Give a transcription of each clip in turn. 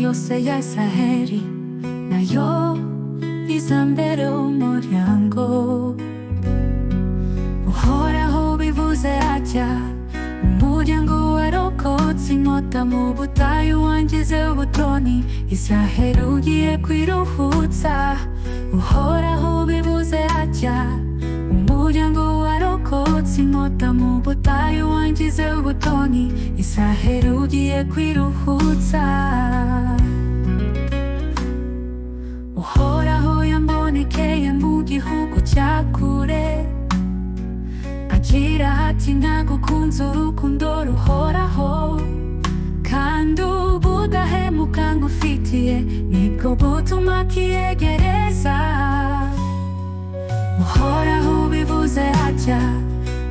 yose ya Israheli nayo izambere umuryango. Uhoraho bivuze atya: umuryango warokotse inkota mu butayu wangize ubutoni, Israheli ugiye kwiruhutsa. Uhoraho bivuze atya: umuryango warokotse inkota mu butayu wangize ubutoni, Israheli ugiye kwiruhutsa. Uhoraho yambonekeye mu gihugu cya kure, agira ati: nagukunze urukundo ruhoraho, kandi ubudahemuka ngufitiye nibwo butuma kiyegereza. Uhoraho bivuze atya: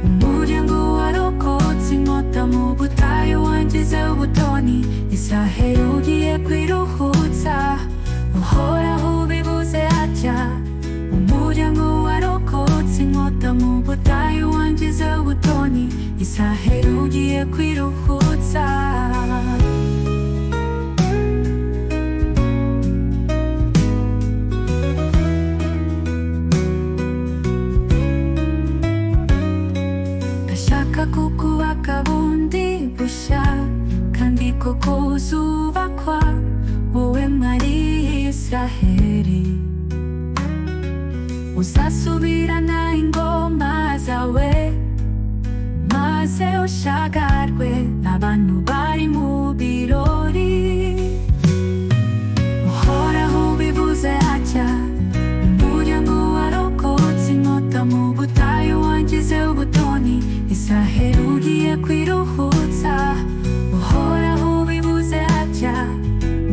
umuryango warokotse inkota mu butayu wangize ubutoni, Israheli ugiye kwiruhutsa. Uhoraho bivuze atya: umuryango warokotse inkota mu butayu wangize ubutoni, Israheli ugiye kwiruhutsa. Ndashaka kukubaka bundi bushya, kandi koko uzubakwa, wowe mwari Israheli. Uzasubirana ingoma zawe, maze ushagarwe n'abantu bari mu birori. Uhoraho bivuze atya: umuryango warokotse inkota mu butayu wangize ubutoni, Israheli ugiye kwiruhutsa. Uhoraho bivuze atya: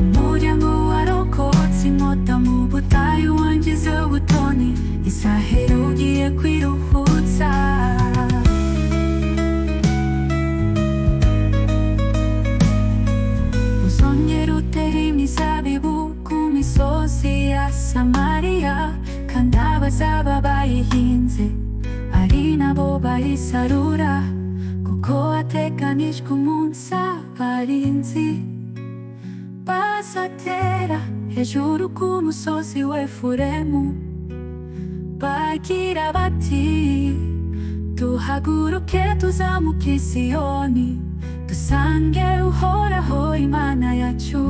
umuryango warokotse inkota mu butayu wangize ubutoni, Israheli ugiye kwiruhutsa. Uzongera utere imizabibu ku misozi ya Samariya, kandi abazaba bayihinze ari nabo bayisarura, kuko hateganijwe umunsi abarinzi bazatera hejuru ku musozi w'Efuremu, bagira bati: duhaguruke tuzamuke i Siyoni, dusange Uhoraho Imana yacu.